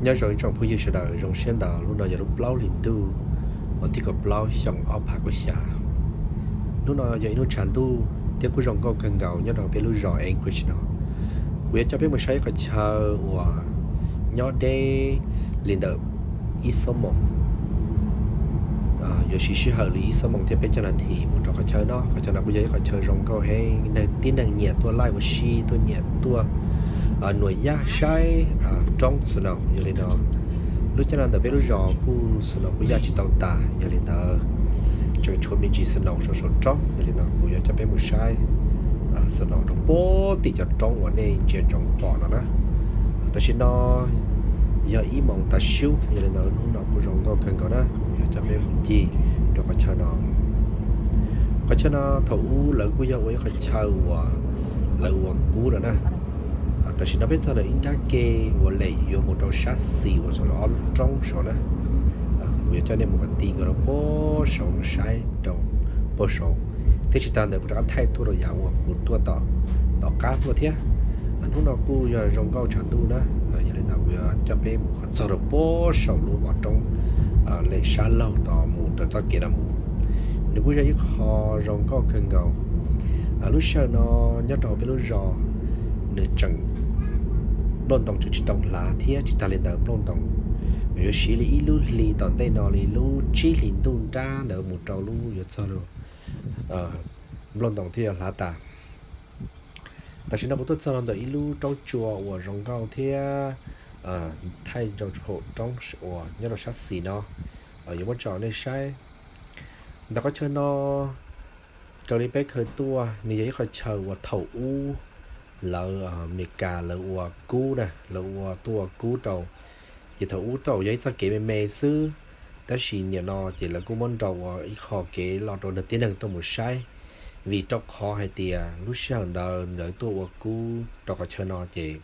Nyob zoo ib tsoom phooj ywg sawv daws, zoo siab ntau. Hnub no yog lub plaub hlis ntuj, vas thib kaum plaub xyoo ob phav kaum xya. Hnub no yog ib hnub tshav ntuj thiab kuj zoo nkauj kawg nkaus nyob rau peb lub zos Anchorage no. Kuv yuav coj peb mus saib ib qhov chaw uas nyob deb li ntawm ib xuab moos, yuav siv sij hawm li ib xuab moos thiab peb caug nas this mus rau qhov chaw no. Qhov chaw no kuj yog ib qhov chaw zoo nkauj heev, neeg tib neeg nyiam tuaj laij ua si, tuaj nyiam tuaj nuam yaj saib roob snow. Yog li no, lub caij no ntawm peb lub zos kuj snow kuj yaj tsis tau tas, yog li ntawd tseem tshuav me ntsis snow saum saum roob. Yog li no kuv yuav coj peb mus saib snow rau puag tim cov roob uas nej ntsia ntsoov pom no na. Tam sim no yog ib moos tav su, yog li ntawd hnub no kuj zoo nkauj kawg nkaus na, kuv yuav coj peb mus ncig rau qhov chaw no. Qhov chaw no thaum ub lawv kuj yog ua ib qhov chaw uas lawv ua kub no na. Tam sim no peb txog ntawm ib nrab ke uas lem yuav mus rau sab xis uas saum ob lub roob saud na. Kuv yuav coj nej mus kom ti nkaus rau puag saud mus saib rau puag saud, thiab tsis tas ntawd kuv rov qab thaij tuaj rau yav uas kuv tuaj tom, tom qab tuaj thiab. Hnub no kuj yog zoo nkauj tshav ntuj na, yog li ntawd kuv yuav coj peb mus kom txog rau puag saum lub vos roob lem sab laug tod mus rau txoj kev no mus. Nws kuj yog ib qho zoo nkauj kawg nkaus. Lub sij hawm no nyob rau peb lub zos nws tseem, nplooj ntoo tseem tsis tau hlav thiab tsis tas li ntawd nplooj ntoo yuav siv li ib lub hli tom ntej no li lub tsib hlis ntuj nrab ntawd mus rau lub yuav txog nplooj ntoo thiaj yuav hlav tas. Tam sim no kuv tuaj txog rau ntawm ib lub roob tsua uas zoo nkauj thiab thaij rau hauv roob uas nyob rau sab xis no, yuav muab tso nej saib. Ntawm qhov chaw no, raws li peb khaws tuaj nws yog ib qhov chaw uas thaum ub lawv Amelikas lawv ua kub na, lawv ua tuaj ua kub rau. Ces thaum ub tau yog ib txoj kev me me xwb, tab sis nim no ces lawv kuj muab nrau ua ib qho kev los rau neeg tib neeg tuaj mus saib, vim rau qhov hais tias lub sij hawm ntawd lawv tuaj ua kub rau qhov chaw no ces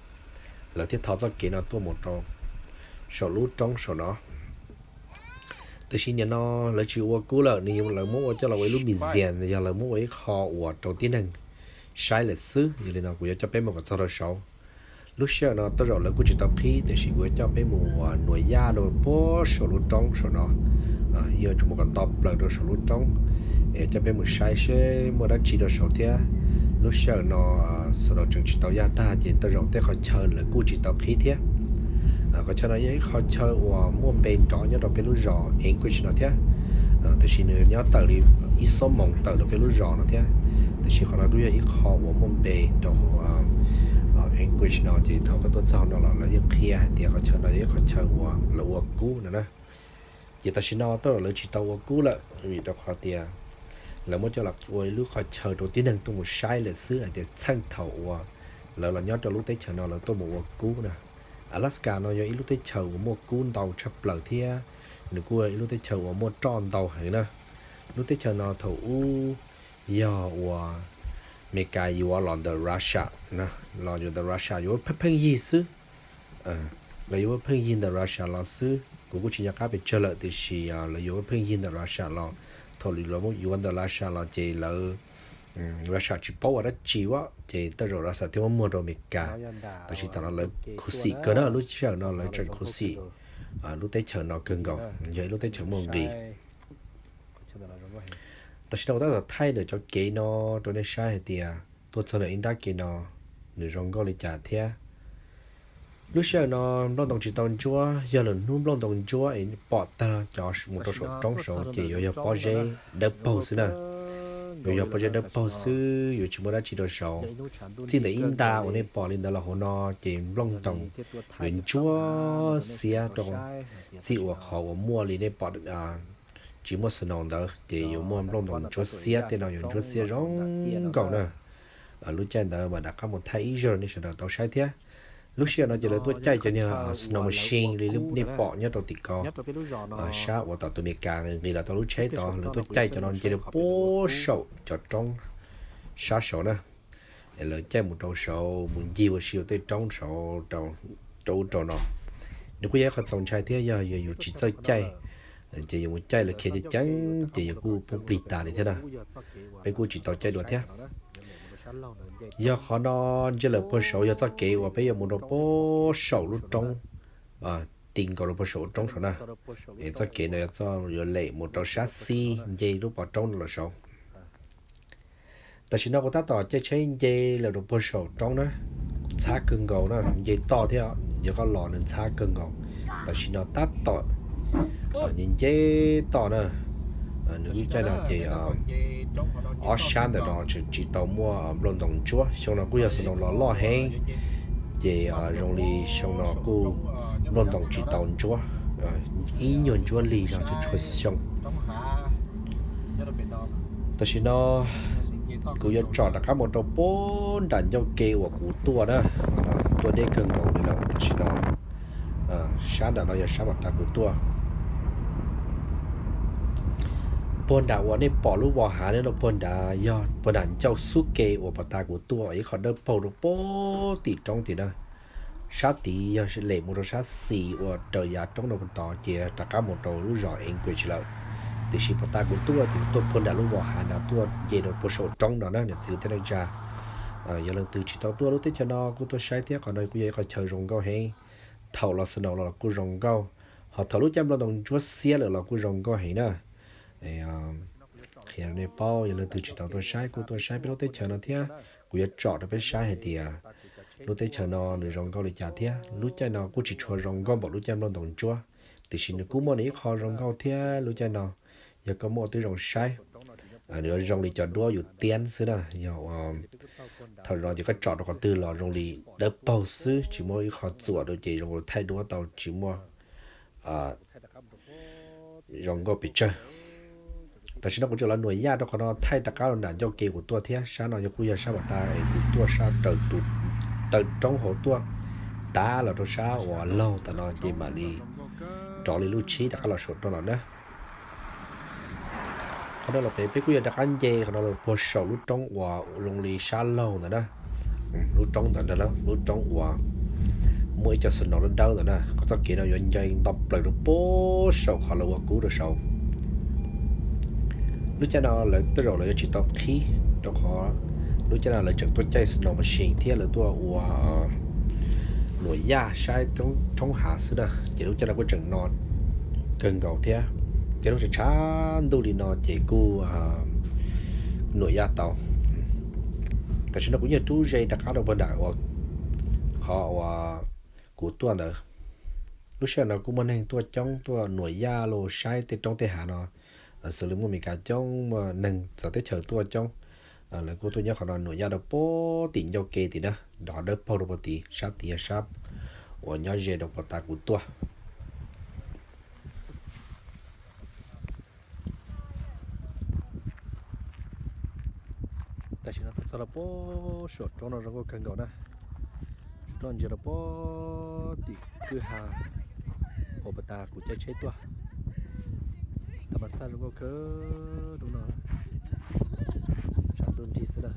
lawv thiaj thov txoj kev no tuaj mus rau saum lub roob saum no. Tiam sis nim no lawv tsis ua kub lawm, nws lawv muab ua coj los ua ib lub museum, yog lawv muab ua ib qho uas rau tib neeg saib lawm xwb. Yog li no kuv yuav coj peb mus kom txog rau saud. Lub sij hawm no tej zaum lawv kuj tsis tau qhib, tiam sis kuv yuav coj peb mus nuam yaj rau puag saum lub roob saum no, yuav tsum mus kom nto plaws rau saum lub roob, es coj peb mus saib seb muaj dab tsi rau saud thiab. Lub sij hawm no snow tseem tsis tau yaj tag ces tej zaum tej qhov chaw lawv kuj tsis tau qhib thiab. Qhov chaw no yog ib qhov chaw uas muaj npe nrov nyob rau peb lub zos Anchorage no thiab, tiam sis nws nyob tawm li ib xuab moos tawm rau peb lub zos no thiab. Tiam sis qhov no kuj yog ib qho uas muaj npe rau hauv Anchorage no, ces thaum koj tuaj txog no los lawv yeej qhia hais tias qhov chaw no yog ib qhov chaw uas lawv ua kub no na. Ces tam sim no tej zaum lawv tsis tau ua kub lawm, vim rau qhov tias lawv muab coj los ua ib lub qhov chaw rau tib neeg tuaj mus saib lawm xwb, hais tias txheej thaum uas lawv los nyob rau lub teb chaws no lawv tuaj mus ua kub na. Alaska no yog ib lub teb chaws uas muaj kub ntau tshaj plaws thiab nws kuj yog ib lub teb chaws uas muaj roj ntau heev na. Lub teb chaws no thaum ub yog uas Amelikas yuav los ntawm Russia, los yuav ntawm Russia yuav pheej pheej yig xwb. Lawv yuav pheej yig ntawm Russia los xwb, kuv kuj tsis nco qab pes tsawg lawm, tiam sis lawv yuav pheej yig ntawm Russia los. Thaum lawv yuav ntawm Russia los ces lawv, Russia tsis paub ua dab tsi, ces tej zaum Russia thiaj muab muag rau Amelikas. Tab sis thaum no lawv khuv xim kawg na, lub sij hawm no lawv tseem khuv xim lub teb chaws no kawg nkaus, yog ib lub teb chaws muaj nqis. Tam sim no kuv tab tom thaij ntawm cov kev no rau nej saib hais tias tuaj txog ntawm ib nrab kev no nws zoo nkauj li cas thiab. Lub sij hawm no nplooj ntoos tsis tau ntsuab, yog lwm hnub nplooj ntoos ntsuab es pom tag cov mus rau saum roob saud ces yuav yog pob zeb dawb paug xwb na. Yuav yog pob zeb dawb paug xwb, yuav tsis muaj dab tsi rau saud. Txij ntawm ib nta uas nej pom li ntawd los hauv no ces nplooj ntoos yuav ntsuab xiab rau txij uas qhov uas muaj li nej pom tsis muaj snow ntawd ces yuav muaj nplooj ntoos ntsuab xiab, tej no yuav ntsuab xiab zoo nkauj na. Lub caij ntawd mas rov qab mus thaij ib zaug nej sawv daws tau saib thiab. Lub sij hawm no ces lawv tuaj caij cov niag snow machine li nej pom nyob rau tim ko, sab uas tom tus Amelikas nqis los rau lub tsheb tod, lawv tuaj caij cov no nce rau puag saum cov roob sab saud na. Lawv caij mus rau saud mus ncig ua si rau tej roob saud rau ub rau no. Nws kuj yog ib qho txaus ntshai thiab, yog yus tsis txawj caij ces yus mus caij lawv khiav ceev ceev ces yus kuj poob plig tas li thiab na. Peb kuj tsis tau caij dua thiab. Yog qhov no ntsia lawm puag saud yog txoj kev uas peb yuav mus rau puag saum lub roob ti nkaus rau puag saum roob saud na. Es txoj kev no yog txoj yuav lem mus rau sab xis nce lub pov roob no los saud. Tam sim no kuv tab tom caij tsheb nce lawm rau puag saum roob na, ntxhab kawg nkaus na, nce toj thiab, yog koj los nws ntxhab kawg nkaus. Tam sim no tab tom nce nce toj na, nws lub caij no ces ob sab ntawm no tseem tsis tau muaj nplooj ntoos ntsuab. Xyoo no kuj yog xyoo ntoos los loj heev, ces zoo li xyoo no kuj nplooj ntoos tsis tau ntsuab, ib nyuag ntsuab lig no tsuas tshua xyoo. Tam sim no kuv yuav tsom rov qab mus rau puag nram ncauj ke uas kuv tuaj na, tuaj deb kawg nkaus li lawm. Tam sim no sab nram no yog sab uas tas kuv tuaj. Puag nram uas nej pom lub vos hav no puag nrad yog puag nram ncauj xub ke uas pas tas kuv tuaj, ib qho dawb paug rau puag tim roob tim na. Sab tid yog lem mus rau sab xis uas raws yav roob rau puag tod ces rov qab mus rau lub zos Anchorage lawm. Tiam sis pas tas kuv tuaj ces kuv tuaj puag nram lub vos hav no tuaj nce rau puag saum roob no na niam txiv thiab neej tsa. Yog leej twg tsis tau tuaj lub teb chaws no kuj tuaj saib thiab, qhov no kuj yog ib qho chaw zoo nkauj heev. Thaum los snow los kuj zoo nkauj, ho thaum lub caij nplooj ntoos ntsuab xiab lawm los kuj zoo nkauj heev na. Qhia nej paub, yog leej twg tsis tau tuaj saib kuj tuaj saib peb lub teb chaws no thiab. Kuv yuav tsom rau peb saib hais tias lub teb chaws no nws zoo nkauj li cas thiab. Lub caij no kuj tsis tshua zoo nkauj npaum lub caij nplooj ntoos ntsuab, tiam sis nws kuj muaj nws ib qho zoo nkauj thiab lub caij no. Yog koj muaj twb zoo saib, nws yuav zoo li cov duab yus tiab xwb na. Yog thaum no ces koj tsom rau qhov twg los zoo li dawb paug xwb, tsis muaj ib qho txuam rau ces zoo li thaij duab tau tsis muaj zoo nkauj pes tsawg. Tam sim no kuv tseem los Nuam Yaj rau qhov no thaij rov qab los nram ncauj ke kuv tuaj thiab. Sab no yog kuj yog sab pas tas es kuv tuaj sab raws tus taw roob hauv tuaj tav los rau sab uas laug tam no ces mam li rov li lub tshib rov qab los saum roob no na. Qhov no los pem peb kuj yog rov qab nce qhov no los puag saum lub roob uas zoo li sab laug ntawd na. Lub roob ntawd na, lub roob uas muaj ib co snow dawb dawb ntawd na, qhov txoj kev no yuav nce nto plaws rau puag saum qhov lawv ua kub rau saud. Lub caij no lawv tej zaum lawv yuav tsis tau qhib, rau qhov lub caij no lawv tseem tuaj caij snow machine thiab lawv tuaj ua Nuam Yaj saib roob hav xwb na, ces lub caij no kuj tseem no kawg nkaus thiab. Ces lub tshav tshav ntuj li no ces kuj Nuam Yaj tau. Tam sim no kuv yeej rub ze rov qab rau puag nram uas qhov uas kuv tuaj ntawd. Lub sij hawm no kuj muaj neeg tuaj coob tuaj Nuam Yaj los saib tej roob tej hav no, xws li muaj Meskas coob, muaj neeg txawv teb chaws tuaj coob. Lawv kuj tuaj nyob qhov no Nuam Yaj rau puag tim ncauj ke tim na, rov dawb paug rau puag tid, sab tid yog sab uas nyob ze rau puag ta kuv tuaj. Tam sim no txog rau puag saum roob no zoo nkauj kawg nkaus na. Roob ntsia rau puag tim kwj ha uas puag ta kuv caij tsheb tuaj. Thaj ma xaj zoo nkauj kawg roob no, tshav ntuj nrig xwb na.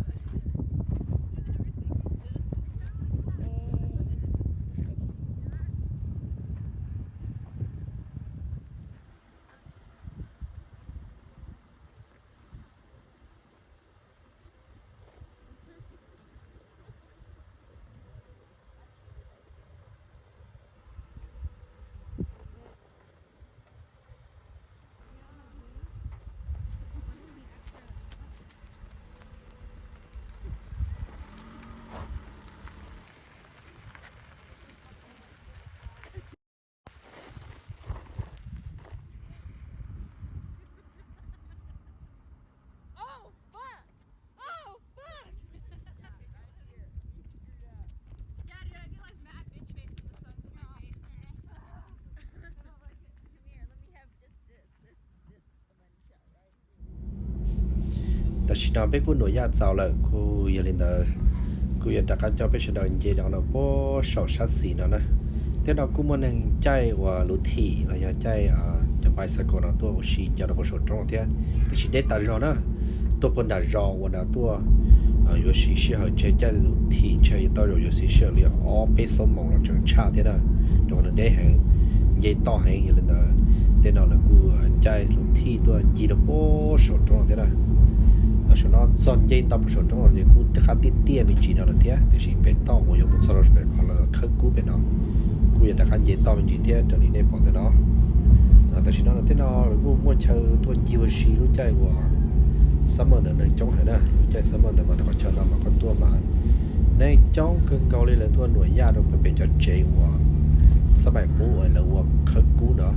Tam sim no peb kuj Nuam Yaj txaus lawm, kuj yog li ntawd kuj yuav rov qab coj peb sawv daws nce rau puag saum sab xis no na. Tej no kuj muaj neeg caij uas luv thim los yog caij cov bicycle no tuaj ua si nco rau puag saum roob thiab, tiam sis deb tas zog na. Tuaj puag nram zos uas nrad tuaj yuav siv sij hawm ntshe caij luv thim ntshe tau zaum yuav siv sij hawm li ob peb xuab moos los tseem tshaj thiab na, rau qhov nws deb heev, nce toj heev. Yog li ntawd tej no lawv kuj caij luv thim tuaj ncig rau puag saum roob thiab na. Saum no txog nce ntau puag saum roob los ces kuj rov qab tiaj tiaj me ntsis no lawm thiab, tiam sis pem toj uas yuav mus txog rau pem qhov lawv khawb kub pem no kuj yuav rov qab nce toj me ntsis thiab raws li nej pom ntawm no. Tam sim no tej no lawv kuj muaj chaw tuaj ncig ua si lub caij uas summer ntawd neeg coob heev na. Lub caij summer ntawd mas rau qhov chaw no mas koj tuaj mas neeg coob kawg nkaus li, lawv tuaj nuam yaj rau pem cov tsev uas xab maim qub uas lawv ua khawb kub ntawd.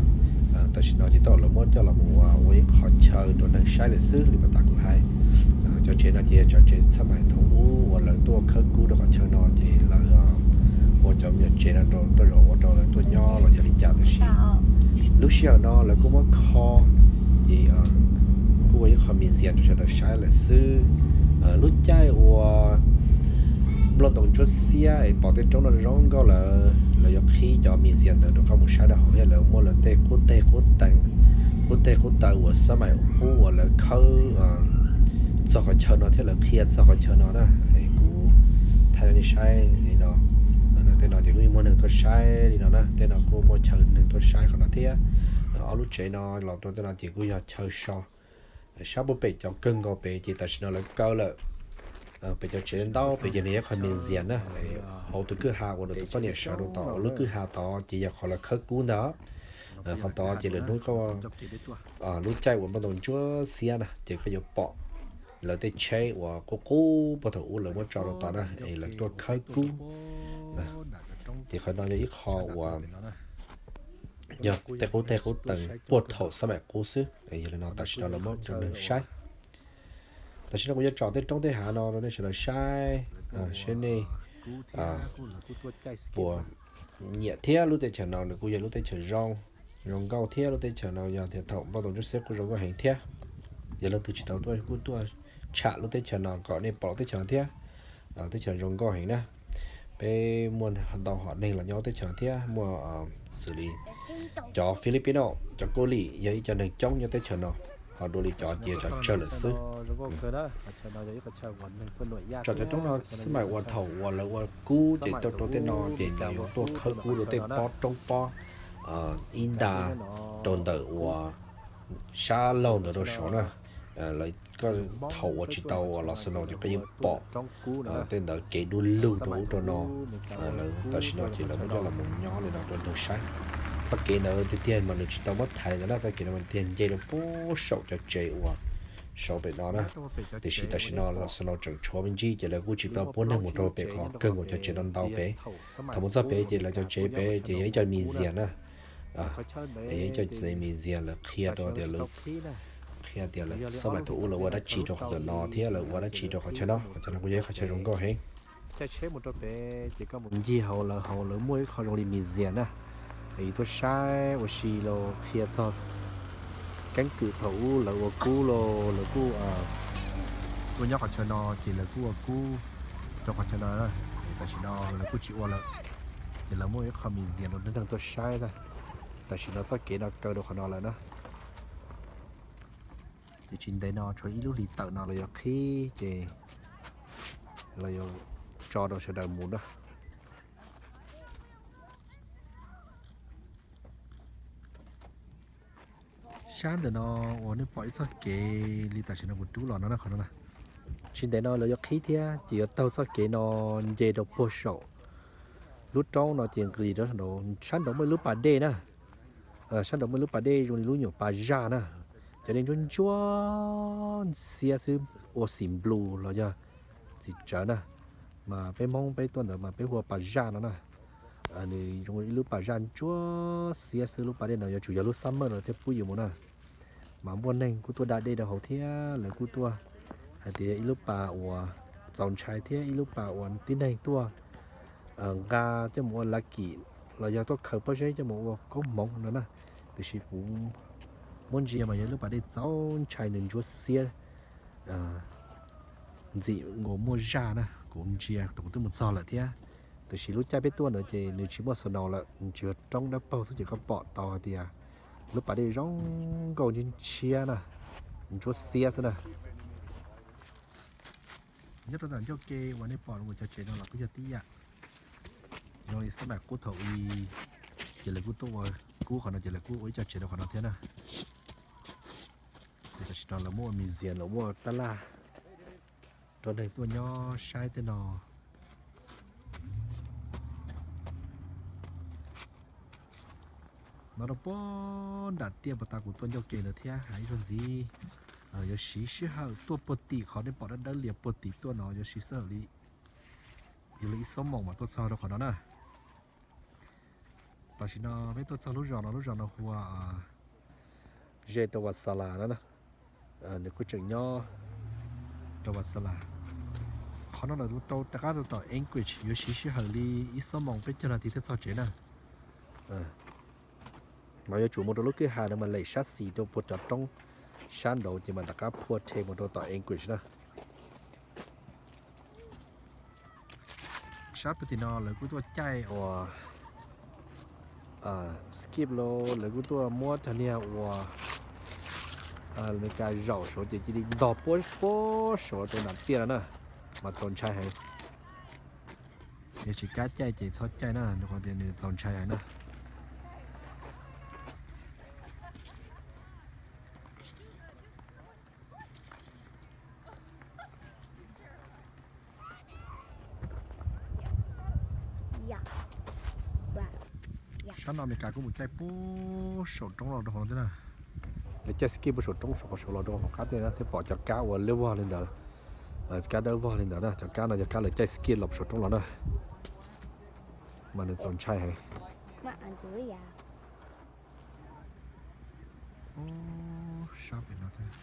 Tam sim no ces tau lawv muab coj los mus ua ua ib qho chaw rau neeg saib lawm xwb li pas tas kuv hais. Cov tsev no ces yog cov tsev xab maim thaum ub uas lawv tuaj khawb kub rau qhov chaw no ces lawv ua cov me nyuam tsev no rau tuaj zaum ua rau lawv tuaj nyob los yog li cas tam sim. Lub sij hawm no lawv kuj muab kho ces kuj ua ib qho museum rau sawv daws saib lawm xwb. Lub caij uas nplooj ntoos ntsuab xiab es pom tej roob no zoo nkauj lawm, lawv yuav qhib cov museum ntawd rau koj mus saib rau hauv thiab lawv muab lawv tej qub teg qub tees, qub teg qub taw uas xab maim qub uas lawv khawb txog qhov chaw no thiab lawv qhia txog qhov chaw no na. Kuv thaij rau nej saib li no. Tej no ces kuj muaj neeg tuaj saib li no na, tej no kuj muaj chaw neeg tuaj saib qhov no thiab. Ob lub tsev no los rau tej no ces kuj yog chaw so. Sab puag pem cov kawg nkaus pem ces tam sim no lawv kaw lawm. Pem cov tsev ntau pem ces nws yog qhov museum na. Hauv tus kwj ha uas nws tus poj niam sawv rau tod, lub kwj ha tod ces yog qhov lawv khawb kub ntag. Qhov tod ces lawv hnub koj lub caij uas nplooj ntoos ntsuab xiab na ces koj yuav pom lawv tej tsheb uas qub qub puag thaum ub lawv muab tso rau tod na es lawv tuaj khawb kub. Ces qhov no yog ib qho uas yog tej qub teg qub tees puag thaum xab maim qub xwb. Yog li no tam sim no lawv muab rau neeg saib. Tam sim no kuv yuav tsom tej roob tej hav no rau nej sawv daws saib, seb nej puas nyiam thiab. Lub teb chaws no nws kuj yog lub teb chaws zoo, zoo nkauj thiab. Lub teb chaws no yog tias thaum nplooj ntoos ntsuab xiab kuj zoo nkauj heev thiab. Yog leej twg tsis tau tuaj kuj tuaj tsham lub teb chaws no kom nej pom lub teb chaws no thiab. Teb chaws zoo nkauj heev na. Peb muaj ntau hom neeg los nyob teb chaws no thiab, muaj xws li cov Filipino, cov Kaus Lim yog ib co neeg coob nyob teb chaws no, ho dua li cov ces cov tsawg lawm xwb. Tsom cov roob no xab maim uas thaum uas lawv ua kub ces tuaj rau tej no ces lawv yuav tuaj khawb kub rau tej pob roob pob ib nta rau ntawm uas sab laug ntawd rau saud na. Lawv, koj thaum uas tsis tau uas los snow ces koj yeej pom tej ntawd kev du lug rau ub rau no. Lawv tam sim no ces lawv muab coj los mus nyob li no rau neeg saib. Txoj kev ntawd tiag tiag mas nws tsis tau muab thaiv ntawd na, txoj kev no mas tiag nce rau puag saum cov tsev uas saud pem no na. Tiam sis tam sim no los snow tseem tshuav me ntsis ces lawv kuj tsis tau puab neeg mus rau pem qhov kawg nkaus cov tsev ntau ntau pem. Thaum mus txog pem ces lawv cov tsev pem ces yog ib co museum na. Yog ib co tsev museum lawv qhia rau tias lawv qhia tias lawv xab maim thaum ub lawv ua dab tsi rau qhov ntawm no thiab lawv ua dab tsi rau qhov chaw no. Qhov chaw no kuj yog ib qhov chaw zoo nkauj heev. Caij tsheb mus rau pem ces koj mus ncig hauv lawv hauv lawv muaj ib qho zoo li museum na. Yus tuaj saib ua si los qhia txog keeb kwm thaum ub lawv ua kub los lawv kuj ua nyob qhov chaw no ces lawv kuj ua kub rau qhov chaw no. Tam sim no lawv kuj tsis ua lawm, ces lawv muaj ib qho museum rau neeg tuaj saib na. Tam sim no txoj kev no kaw rau qhov no lawm na. Ces tsis ntev no tshuav ib lub hlis tawm no lawv yuav qhib ces lawv yuav tso rau sawv daws mus na. Sab ntawm no uas nej pom ib txoj kev li tam sim no kuv rub los no na, qhov no na. Tsis ntev no lawv yuav qhib thiab ces yuav taug txoj kev no nce rau puag saum lub roob no ces nqis rau sab nraud muaj ib lub pas dej na. Sab nraud muaj ib lub pas dej zoo li lub nyuam pas zaj na. Cov dej ntsuab ntsuab xiab xwb, ua xim nplus los yog txiv tsawv na. Mas peb Hmoob peb tuaj ntawd mas peb hu ua pas zaj no na. Nws zoo ib lub pas zaj ntsuab xiab xwb, lub pas dej no yuav tsum yog lub summer no thiaj pub yus mus na. Mas muaj neeg kuj tuaj da dej rau hauv thiab lawv kuj tuaj hais tias yog ib lub pas uas txaus ntshai thiab ib lub pas uas tib neeg tuaj nqa coj mus ua lav kim los yog tuaj khaws pob zeb coj mus ua koob hmoov no na. Tiam sis kuv muab ntsia mas yog ib lub pas dej txaus ntshai, nws ntsuab xiab ntxim nkaus muaj zaj na. Kuv ntsia thaum kuv twb mus txog lawm thiab, tiam sis lub caij peb tuaj ntawd ces nws tsis muaj snow lawm, nws tsuas yog roob dawb paug xwb ces koj pom tau hais tias lub pas dej zoo nkauj ntshiab ntshiab na, ntsuab xiab xwb na. Nyob rau ntawm ncauj ke uas nej pom los cov tsev no los kuj yog tib yam, zoo li xab maim qub thaum ub ces lawv kuj tuaj ua kub qhov no ces lawv kuj ua ib co tsev rau qhov no thiab na. Ces tam sim no lawv muaj museum, lawv muaj tab laj rau neeg tuaj nyob saib tej no. No rau puag nram tiaj puag ta kuv tuaj ncauj ke ntawd thiab hais ib zaug ntxiv, yuav siv sij hawm tuaj puag tim qhov nej pom dawb dawb lias puag tim tuaj no yuav siv sij hawm li, yuav li ib xuab moos mas tuaj txog rau qhov no na. Tam sim no peb tuaj txog lub zos no, lub zos no hu ua Ze rau Wasala no, nws kuj tseem nyob rau Wasala. Qhov no lawm rau rov qab rau tom Anchorage yuav siv sij hawm li ib xuab moos peb caug nas this thiaj txog tsev na. Mas yuav tsum mus rau lub kwj ha no mas lem sab xis rau puag cov roob sab nraud ces mas rov qab phua rhe mus rau tom Anchorage na. Sab puag tim no lawv kuj tuaj caij uas skip los lawv kuj tuaj muab cov niag uas Amelikas zaum saud ces cia li ntog puag saud rau nram tiaj no na, mas txaus ntshai heev. Yog tsis kam caij ces txhob caij na, rau qhov tias nws txaus ntshai heev na. Sab no Amelikas kuj mus caij puag saum roob los rau hauv no thiab na. Lawv caij skip puag saum roob saum qhov saud los rau hauv qab tiaj na thiab pom cov kab uas lawv vog li ntawd, kab dawb vog li ntawd na. Cov kab no yog kab lawv caij skip los saum roob los na, mas nws txaus ntshai heev. Sab pem no thiab.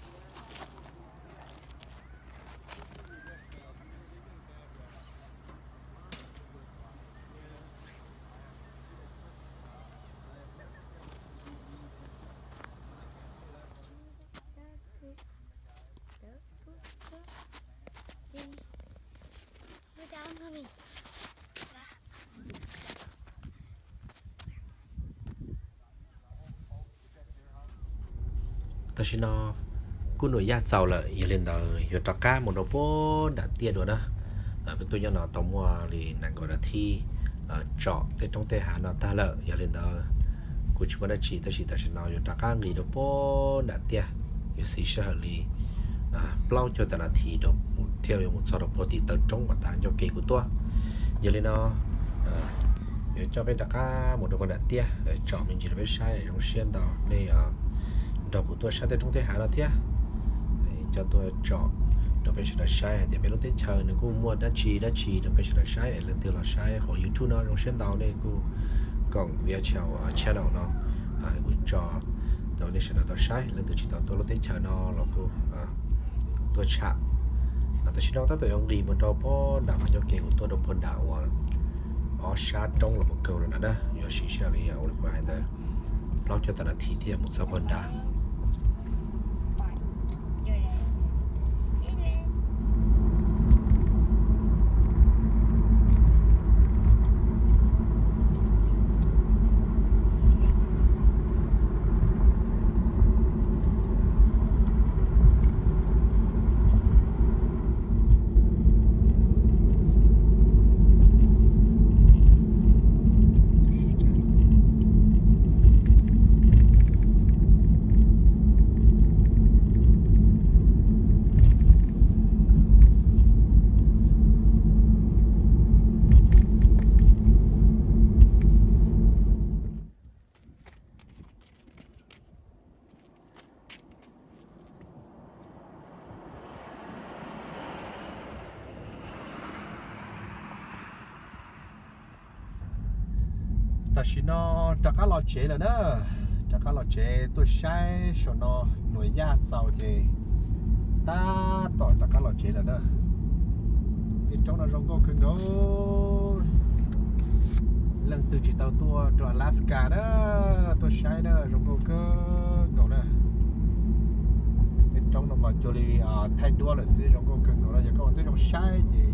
Tam sim no kuj num yaj txaus lawm, yog li ntawd yuav rov qab mus rau puag nram tiaj dua na. Peb tuaj nyob no tau muaj li nees nkaum nas this tsom tej roob tej hav no tag lawm, yog li ntawd kuv tsis muaj dab tsi tab sis tam sim no yuav rov qab nqis rau puag nram tiaj, yuav siv sij hawm li plaub caug tawm nas this thiaj yuav mus txog rau puag tim taw roob uas tas ncauj ke kuv tuaj. Yog li no yuav coj peb rov qab mus rau puag nram tiaj tsom me ntsis rau peb saib. Zoo siab ntau nej nrog kuv tuaj saib tej roob tej hav no thiab. Coj tuaj tsom rau peb sawv daws saib hais tias peb lub teb chaws nws kuj muaj dab tsi dab tsi rau peb sawv daws saib. Leej twg los saib hauv YouTube no zoo siab ntau nej kuj koom via channel no kuj tso rau nej sawv daws tau saib. Leej twg tsis tau tuaj lub teb chaws no los kuj tuaj tsham. Tam sim no tab tom yuav nqis mus rau puag nram qhov ncauj ke kuv tuaj rau puag nram uas ob sab roob los mus kaw rau nram na, yuav siv sij hawm li ua li kuv hais ntawd plaub caug tawm nas this thiaj mus txog puag nrad. Tam sim no rov qab los tsev lawm na, rov qab los tsev tuaj saib saum no nuam yaj txaus ces tab tom rov qab los tsev lawm na. Tej roob no zoo nkauj kawg nkaus. Leej twg tsis tau tuaj rau Alaska na, tuaj saib na, zoo nkauj kawg nkaus na. Tej roob no mas cuag li thaij duab lawm xwb, zoo nkauj kawg nkaus na. Yog koj ua tib zoo saib ces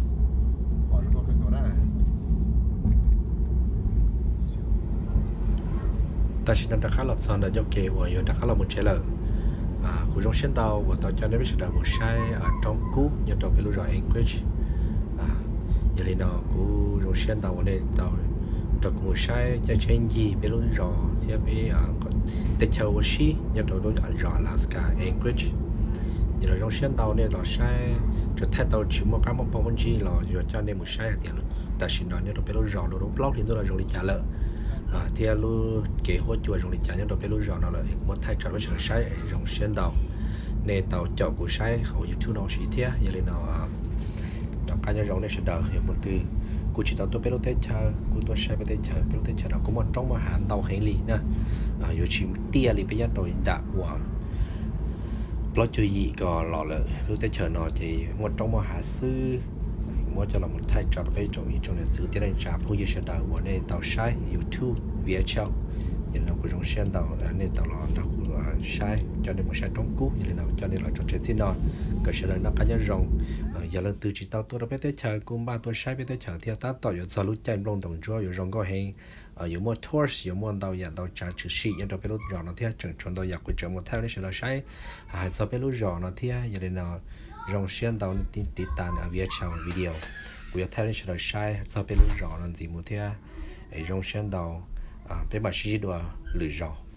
pom zoo nkauj kawg nkaus na. Tam sim no rov qab los txog ntawm ncauj ke uas yuav rov qab los mus tsev lawm. Kuv zoo siab ntau uas tau coj nej peb sawv daws mus saib roob kub nyob rau peb lub zos Anchorage. Yog li no kuv zoo siab ntau uas nej tau nrog kuv mus saib caij tsheb ncig peb lub zos thiab peb teb chaws ua si nyob rau lub zos Alaska Anchorage. Yog li zoo siab ntau nej los saib, tsuas thaij tau tsis muaj qab muaj npau muaj ntsis los yuav coj nej mus saib hais tias tam sim no nyob rau peb lub zos dua lub plaub hlis ntuj no zoo li cas lawm. thiab lub kev huab cua zoo li cas nyob rau peb lub zos no lawm, kuv muab thaij tso rau peb sawv daws saib. Zoo siab ntau nej tau caum kuv saib hauv YouTube no ua si thiab. Yog li no rov qab nyob zoo nej sawv daws, yog mus twg kuj tsis tau tuaj peb lub teb chaws, kuj tuaj saib peb teb chaws. Peb lub teb chaws no kuj muaj roob muaj hav ntau heev li na. Yuav tsis tiaj li peb nyob rau nram uas plaub caug yim ko los lawm. Lub teb chaws no ces muaj roob muaj hav xwb. Muab coj los mus thaij tso rau peb tsoom ib tsoom niam txiv kwv tij neej tsa phooj ywg sawv daws uas nej tau saib YouTube Viav Channel. Yog li no kuv zoo siab ntau nej tau los nrog kuv saib, coj nej mus saib roob kub. Yog li no coj nej los tso tseg txij no, kom sawv daws noj qab nyob zoo. Yog leej twg tsis tau tuaj rau peb teb chaws kuj npaj tuaj saib peb teb chaws thiab. Tab tom yuav txog lub caij nplooj ntoos ntsuab yuav zoo nkauj heev, yuav muaj tourist, yuav muaj ntau yam ntau tsav tshwm sim nyob rau peb lub zos no thiab. Tseem tshuav ntau yam kuv tseem mus thaij rau nej sawv daws saib hais txog peb lub zos no thiab. Yog li no zoo siab ntau nej tiv tas Viav Channel video, kuv yuav thaij rau nej sawv daws saib txog peb lub zos no ntxiv mus thiab. Es zoo siab ntau, peb mam sib ntsib dua lwm zaus.